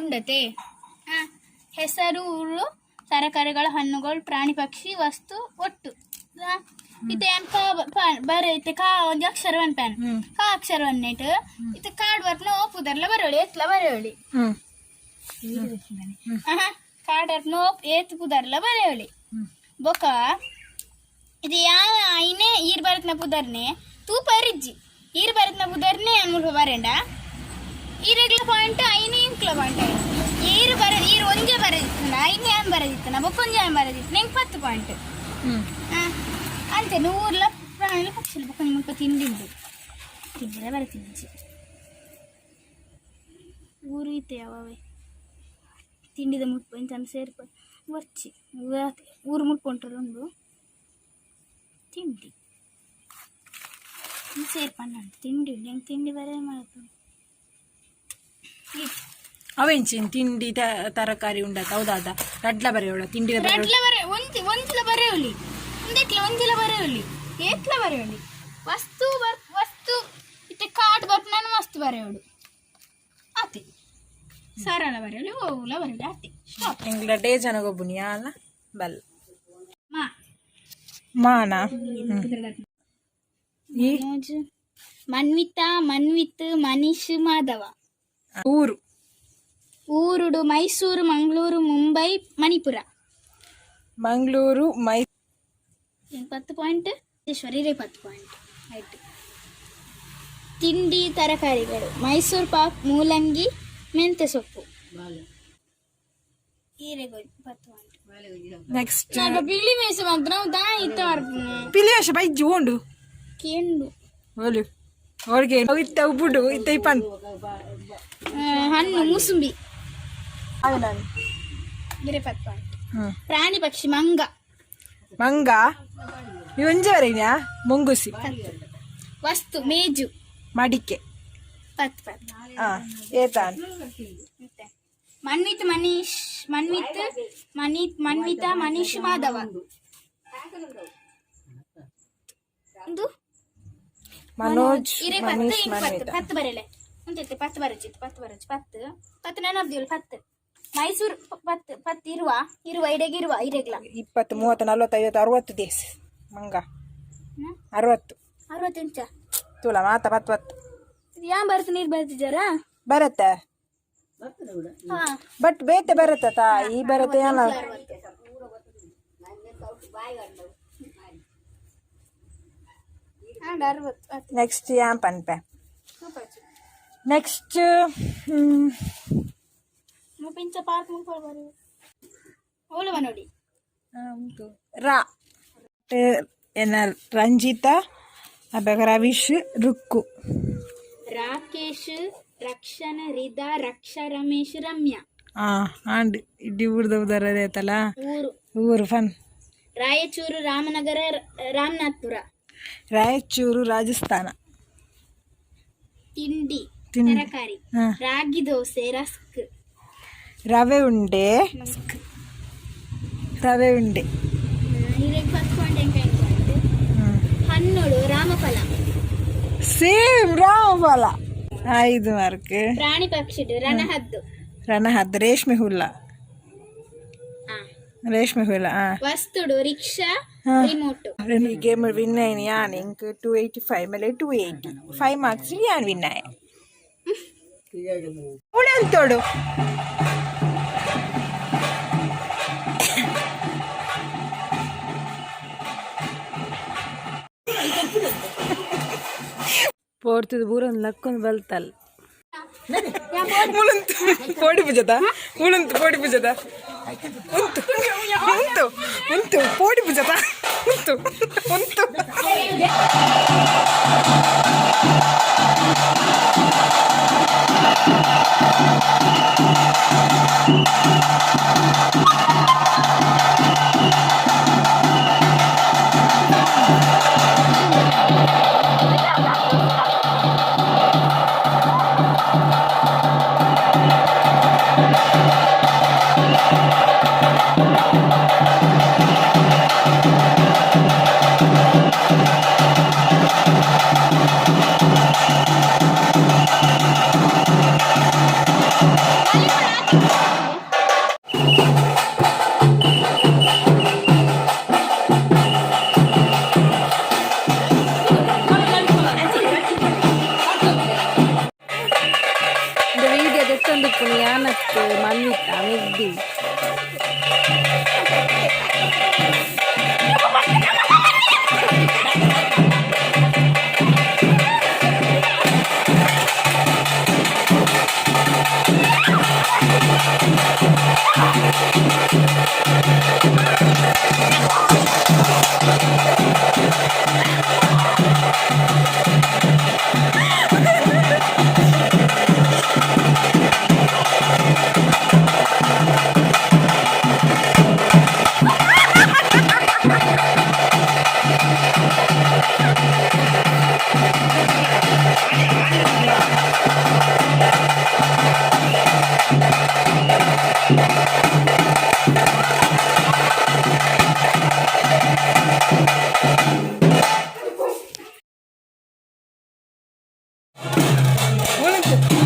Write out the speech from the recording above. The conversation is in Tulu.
ಉಂಡತೆ. ಹೆಸರು, ಊರು, ತರಕಾರಿಗಳು, ಹಣ್ಣುಗಳು, ಪ್ರಾಣಿ, ಪಕ್ಷಿ, ವಸ್ತು ಒಟ್ಟು. ಇತ್ತೆ ಯಾನ್ ಕಾ ಬರೆ ಇತ್ತೆ ಕಾ ಒಂಜಿ ಅಕ್ಷರ ಪನ್ಪೇನ್. ಕಾ ಅಕ್ಷರ ವನ್ನೆಟ್ ಇತ್ತೆ ಕಾರ್ಡ್ ಬರ್ಪುನ ಓ ಪುದರ್ಲ ಬರೋಳಿ, ಎತ್ಲ ಬರೆಯೋಳಿ. ಕಾರ್ಡ್ ಬರ್ಪುನ ಓ ಏತ್ ಪುದರ್ಲ ಬರೆಯೋಳಿ. ಬೊಕ ಇದು ಯಾವ ಐನೇ ಈರ್ ಬರತ್ನ ಪುದರ್ನೆ ತೂಪ ಇಜ್ಜಿ. ಈರ್ ಬರತ್ನ ಪುದರ್ನೆ ಯಾನ್ ಮುಲ್ಪ ಬರೆಂಡ ಈರೆಗ್ಲ ಪಾಯಿಂಟ್ ಐನೇ, ಇಂಕ್ಲ ಪಾಯಿಂಟ್. ಈರ್ ಬರ ಈರ್ ಒಂಜೆ ಬರೆದಿತ್ತನ, ಐನೇ ಯಾನ್ ಬರೆದಿತ್ತನ, ಬೊಕ್ಕೊಂಜೆ ಯಾನ್ ಬರೆದಿತ್ತನ, ಇಂಕ್ 10 ಪಾಯಿಂಟ್. ಅಂತೆ ನೂರ್ಲ ಪ್ರಾಣಿಲ ಪಕ್ಷಿಲ. ಬೊಕ್ಕ ಮುಲ್ಪ ತಿಂಡಿ ಉಂಡು. ತಿಂಡಿಲ ಬರತಿಂಜಿ ಊರು ಇತ್ತೆ ಯಾವವೆ ತಿಂಡಿದ ಮುಲ್ಪ ಇಂಚ ಸೇರ್ಪ ವರ್ಚಿ ಊರು ಮುಲ್ಪ ಉಂಟಲ್ಲ ಉಂಡು. ತಿಂಡಿ ಸೇರ್ಪಂಡ ತಿಂಡಿ ಉಂಡು. ಹೆಂಗೆ ತಿಂಡಿ ಬರೇ ಮಾಡ್ತು. ಅವೆಂಚಿನ ತಿಂಡಿ ತರಕಾರಿ ಉಂಡತ? ಹೌದಾದ? ರಡ್ಲ ಬರೆಯೋಳ, ತಿಂಡಿದ ಬರೆಯೋಳ. ರಡ್ಲ ಬರೆ, ಒಂಜಿ ಒಂಜಿಲ ಬರೆಯೋಲಿ, ಒಂದೆಟ್ಲ ಒಂಜಿಲ ಬರೆಯೋಲಿ, ಏತ್ಲ ಬರೆಯೋಲಿ. ವಸ್ತು ಬರ್ ವಸ್ತು ಇತ್ತೆ ಕಾರ್ಡ್ ಬರ್ಪುನ ವಸ್ತು ಬರೆಯೋಡು ಆತೆ. ಸರಳ ಬರೆಯೋಲಿ, ಓಲ ಬರೆಯೋಲಿ, ಆತೆ, ಸ್ಟಾಪ್. ಎಂಗ್ಲ ಡೇ ಜನ ಗೊಬ್ಬುನಿ ಅಲ್ಲ ಬಲ್. ಮಾ. ಮಾನ ಈ ಮನೋಜ್, ಮನ್ವಿತಾ, ಮನ್ವಿತ್, ಮನೀಶ್, ಮಾಧವ. ಊರು. ಊರುಡು ಮೈಸೂರು, ಮಂಗಳೂರು, ಮುಂಬೈ, ಮಣಿಪುರ. ಮಂಗಳೂರು, ಮೈ 10 ಪಾಯಿಂಟ್ ಈಶ್ವರಿ, 10 ಪಾಯಿಂಟ್ ಆಯ್ತು. ತಿಂಡಿ ತರಕಾರಿಗಳು: ಮೈಸೂರು ಪಾಕ್, ಮೂಲಂಗಿ, ಮೆಂತ್ಯ ಸೊಪ್ಪು. ಹೀರೆಗೊಳ್ಳಿ 10 ಪಾಯಿಂಟ್. ನೆಕ್ಸ್ಟ್. ನಾನು ಪಿಲಿ ಮೇಸ ಮಾತ್ರ ದಾ ಇತ್ತ ಬರ್ಪುನೆ. ಪಿಲಿ ವೇಷ ಬೈಜ್ಜಿ ಉಂಡು. ಕೇಂಡು. ಓಲು ಅವ್ರಿಗೆ ಇತ್ತ ಉಬ್ಬುಡು ಇತ್ತ ಇಪ್ಪನ್. ಹಣ್ಣು ಮೂಸುಂಬಿ. ಗಿರೆ 10 ಪಾಯಿಂಟ್. ಪ್ರಾಣಿ ಪಕ್ಷಿ ಮಂಗ. ಮಂಗ ಒಂಜಿ ವರೆಗಿನ ಮುಂಗುಸಿ. 10. ವಸ್ತು ಮೇಜು. ಮಡಿಕೆ. 10 10. ಹಾ, ಏತಾನ್? ಮತ್ತೆ ಮನ್ವಿತ್, ಮನೀಶ್, ಮನ್ವಿತ್, ಮನಿ ಮನ್ವಿತಾ, ಮನೀಶ್, ಮಾಧವ. ಒಂದು ಮನೋಜ್. ಇರೆ 10. ಮನೀಶ್. ಇಂಕ್ 10. ಮನ್ವಿತಾ. 10 ಬರೆಲೆ ಉಂಟೈತೆ. 10 ಬರಚಿತ್ತು, 10 ಬರಚು, 10 10 ನೆನಪು 10. ಮೈಸೂರು 10 10 ಇರುವ ಇರುವ ಇಡೆಗೆ ಇರುವ ಇರೆಗ್ಲ. 20, 30, 40, 50, 60 ದೇಸ್ ಮಂಗ. 60. 60 ಇಂಚ. ತೂಲ ಮಾತ 10 10. ಯಾ ಬರ್ತು ನೀರು ಬರ್ತಿದ್ದಾರಾ? ಬರತ್ತೆ. ಹಾ. ಬಟ್ ಬೇತೆ ಬರತ್ತ ಈ ಬರತ್ತೆ ಅಲ್ಲ. 60. 60. ನೆಕ್ಸ್ಟ್ ಯಾನ್ ಪನ್ಪೆ ನೆಕ್ಸ್ಟ್. ಪಿಂಚ ಪಾರ್ಕ್ ಮುಲ್ಪ ಬರು ಅವಳು ನೋಡಿ. ರಾ ಎನ್ನ ರಂಜಿತಾ ಅಬ್ಬಗ ರವೀಶ್ ರುಕ್ಕು. ರಾಕೇಶ್, ರಕ್ಷಣ, ರಿದಾ, ರಕ್ಷಾ, ರಮೇಶ್, ರಮ್ಯಾ. ಆ ಆಂಡ್ ಇಡ್ಡಿ ಊರ್ದ ಉದಾರ ಆಯ್ತಲ್ಲ. ಊರು. ಊರು ಫನ್. ರಾಯಚೂರು, ರಾಮನಗರ, ರಾಮನಾಥ್ಪುರ. ರಾಯಚೂರು, ರಾಜಸ್ಥಾನ. ತಿಂಡಿ. ತಿಂಡಿ. ತರಕಾರಿ. ಹಾ. ರಾಗಿ ದೋಸೆ, ರಸ್ಕ್. ರವೆ ಉಂಡೆ, ರವೆ ಉಂಡೆ. ಹಿರೇಗೆ 10 ಪಾಯಿಂಟ್, ಎಂಕ ಪಾಯಿಂಟ್. ಹಣ್ಣುಳು ರಾಮಫಲ. ಸೇಮ್, ರಾಮಫಲ 5 ಮಾರ್ಕ್. ಪ್ರಾಣಿ ಪಕ್ಷಿ ರಣಹದ್ದು. ರಣಹದ್ದು, ರೇಷ್ಮೆ ಹುಲ್ಲ. ಆ. ರೇಷ್ಮೆ ಹುಲ್ಲ. ವಸ್ತುಡು ರಿಕ್ಷಾ. ಹಾ. ರಿಮೋಟ್. ಈ ಗೇಮ್ ವಿನ್ ಆಯ್ನಿ ಯಾನ್. ಇಂಕ್ 285 ಮೇಲೆ 285 ಮಾರ್ಕ್ಸ್ ಯಾನ್ ವಿನ್ ಆಯೆ. ಉಳಂತೋಡು ಪೋರ್ತದ ಬೂರೊಂದು ಲಕ್ಕೊಂದು ಬಲ್ತಲ್. ಮುಳುಂತು ಪೋಡಿ ಪೂಜದ, ಮುಳುಂತು ಪೋಡಿ ಪೂಜದ, ಉಂತು ಉಂತು ಉಂತು ಪೋಡಿ ಪೂಜದ, ಉಂತು ಉಂತು. ಉಂತು.